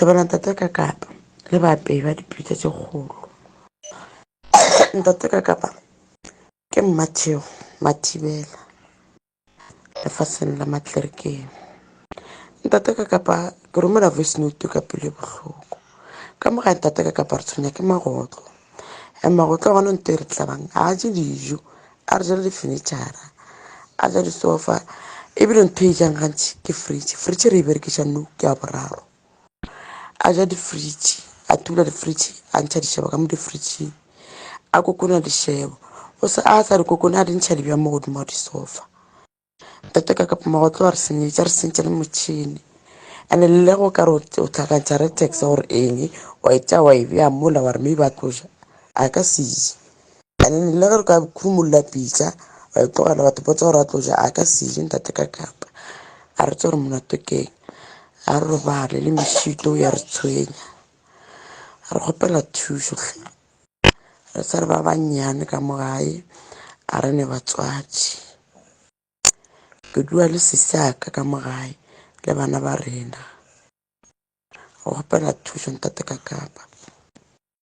Thobela ntate Kakapa le baapei ba dipitša tše kgolo. Ntate Kakapa ke Mmatheo Mathibela lefaseng la Matlerkeng. Ntate Kakapa ke romela voice note ka pelo e bohloko. Ka mo gae ntate Kakapa re tshwenya ke magotlo. And magotlo a gona nto e re tlabang ga a je dijo a re jela di-furniture-ra a ja disofa ebile ntho e jang gantši ke fridge. Fridge re e berekiša nou ke ya boraro. A ja di-fridge a thula di-fridge a ntšha dišebo ka mo di-fridge-ing a kokona dišebo o sa a sa di kokone a di ntšha di bja mo godimo ga disofa. Ntate ka kapa magotlo a re senyetša re sentše le motšhene and le go ka re o tlhakantšha re tax gore eng wa e tšea wa e bea mola wa re maybe a tlo ja a ka se je and le ge re ka khumulla pitša wa e tlogela batho botsa gore a tlo ja a ka se je ntate ka kapa a re tse gore molato keng a re robale le mešito ya re tshwenya re kgopela thušo hle re sa re ba bannyane ka mo gae a re ne batswadi ke dula le sesi a ka ka mo gae le bana ba rena go kgopela thušo ntate ka kapa.